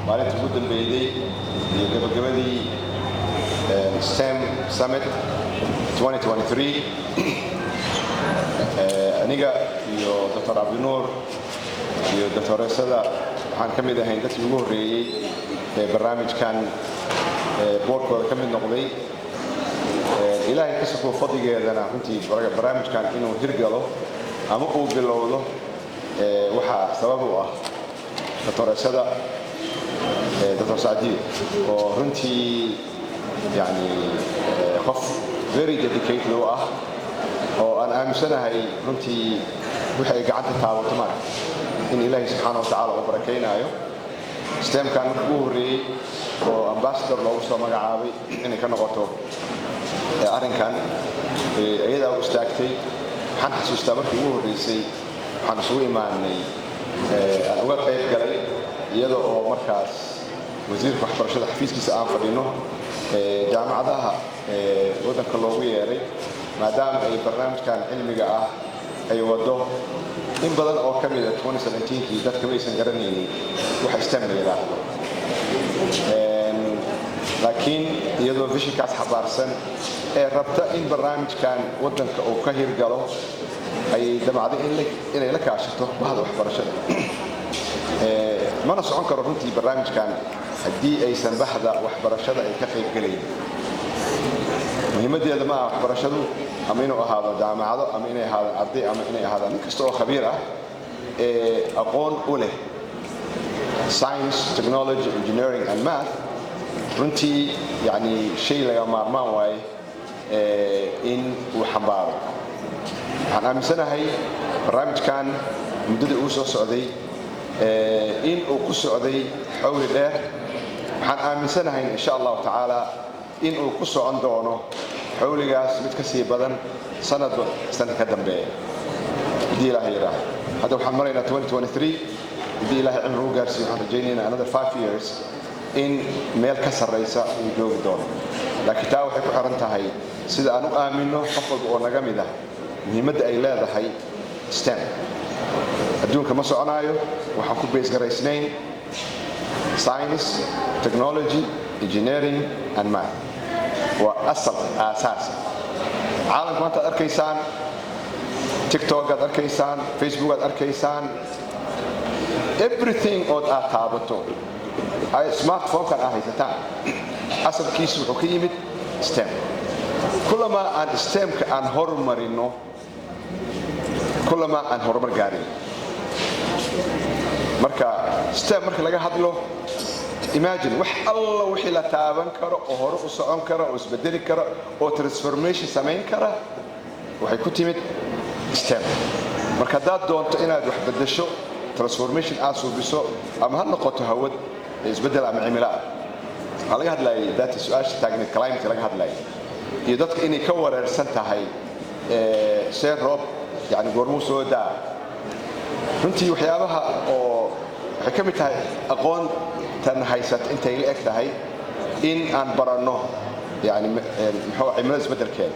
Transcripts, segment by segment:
Maalintii ugu dambeeyey iyo gabagabadii STEM Summit 2023, aniga iyo Dr. Cabdinuur iyo doctoreesada waxaan ka mid ahayn dadkii ugu horreeyey ee barnaamijkan boardkooda ka mid noqday. Ilaahay ka sokoo, fadligeedana runtii barnaamijkan inuu hirgalo ama uu bilowdo waxaa sabab u ah doctoreesada, Dr. Sacdiyo, oo runtii yani qof very dedicated u ah oo aan aaminsanahay runtii wixii ay gacanta taabato maaragta in Ilaahay subxaana wa tacaala uu barakaynaayo. STEMkan marka ugu horreeyey oo ambassador loogu soo magacaabay inay ka noqoto arrinkan, iyadaa u istaagtay. Waxaan xasuustaa markii ugu horreysay waxaan isugu imaanay, aan uga qayb galay, iyada oo markaas wasiirka waxbarashada xafiiskiisa aan fadhino, jaamacadaha waddanka loogu yeeray, maadaama ay barnaamijkan cilmiga ah ay waddo. In badan oo ka mida 2017kii dadka maysan garanaynin waxa STEM la yidhaahdo, laakiin iyadoo visionkaas xambaarsan ee rabta in barnaamijkan waddanka uu ka hirgalo ayay damacday inay la kaashato bahda waxbarashada. Mana socon karo runtii barnaamijkan haddii aysan bahda waxbarashada ay ka qaybgelayn. Muhiimaddeeda ma aha waxbarashadu ama inuu ahaado jaamacado ama inay ahaadaan arday ama inay ahaadaan nin kasta oo khabiir ah ee aqoon u leh science, technology, engineering and math. Runtii yani shay laga maarmaan waaye in uu xambaaro. Waxaan aaminsanahay barnaamijkan muddadii uu soo socday in uu ku socday xawli dheer. Waxaan aaminsanahay, insha Allahu tacaala, in uu ku socon doono xawligaas mid ka sii badan sanadba sanad ka dambeeya, haddii Ilaahay yidhaaho. Hadda waxaan maraynaa 2023. Haddii Ilaahay cimri u gaarsiiyo, waxaan rajaynaynaa another 5 years in meel ka sarraysa uu joogi doono. Laakiin taa waxay ku xiran tahay sida aan u aaminno, qof walba oo naga mid ah, muhiimadda ay leedahay STEM. Adduunka ma soconaayo waxaan ku base garaysnayn science, technology, engineering and math. Waa asal aasaasa caalamka. Maanta aad arkaysaan TikTok, aad arkaysaan Facebook, aad arkaysaan everything ood aad taabato, smartphonekan aad haysataan, asalkiisu wuxuu ka yimid STEM. Kulamaa aan STEMka aan horumarino, kulamaa aan horumar gaarin. Marka STEM marka laga hadlo, imagine wax alla wixii la taaban karo oo hore u socon kara oo isbedeli kara oo transformation samayn kara waxay ku timid STEM. Marka haddaad doonto inaad wax beddesho, transformation aad suubiso, ama ha noqoto hawad isbeddel ama cimilo ah, waxaa laga hadlayay daata su-aasha taagneed, climate laga hadlayay, iyo dadka inay ka wareersan tahay see roob yani goormuu soo daa. Runtii waxyaabaha oo waxay ka mid tahay aqoontan haysat intay la eg tahay in aan baranno yani muxuu cimilada isbeddelkeeda.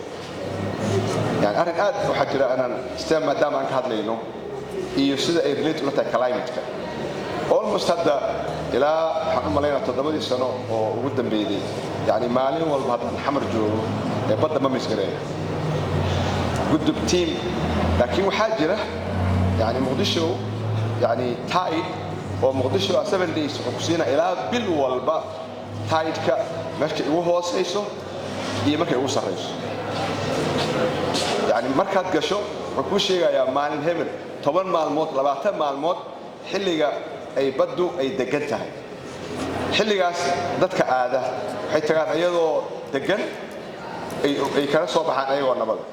Yani arrin aad waxaa jira inaan STEM, maadaama aan ka hadlayno, iyo sida ay relate ula tahay climate-ka. Almost hadda ilaa waxaan u malaynaa 7dii sano oo ugu dambeeyey, yani maalin walba haddaan Xamar joogo ee badda ma miss gareeyo gudub team. Laakiin waxaa jira yani Muqdisho yani tide oo Muqdisho ah 7 days wuxuu ku siinaa ilaa bil walba tideka meesha ugu hoosayso iyo markay ugu sarrayso. Yani markaad gasho wuxuu kuu sheegayaa maalin hebel, 10 maalmood, 20 maalmood, xilliga ay baddu ay degan tahay. Xilligaas dadka aada waxay tagaan iyadoo degan, ay kala soo baxaan ayagoo nabada.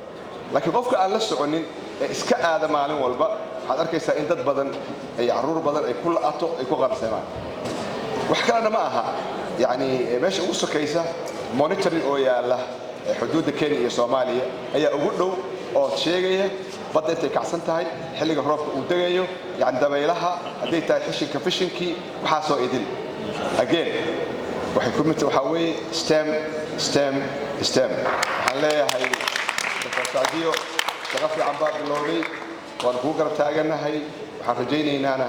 Laakiin qofka aan la soconin ee iska aada maalin walba, waxaad arkaysaa in dad badan ay carruur badan ay ku la'ato, ay ku qarsemaan. Wax kalena ma aha, yani meesha ugu sokaysa monitoring oo yaalla xuduudda Kenya iyo Soomaaliya ayaa ugu dhow oo sheegaya badda intay kacsan tahay, xilliga roobka uu degayo, yani dabaylaha, hadday tahay xishinka, fishinkii, waxaasoo idil. Again, waxay ku mid waxaa weeye STEM, STEM, STEM. Waxaan leeyahay Dr. Sacdiyo, shaqo fiican baa bilowday, waanu kugu garab taaganahay. Waxaan rajaynaynana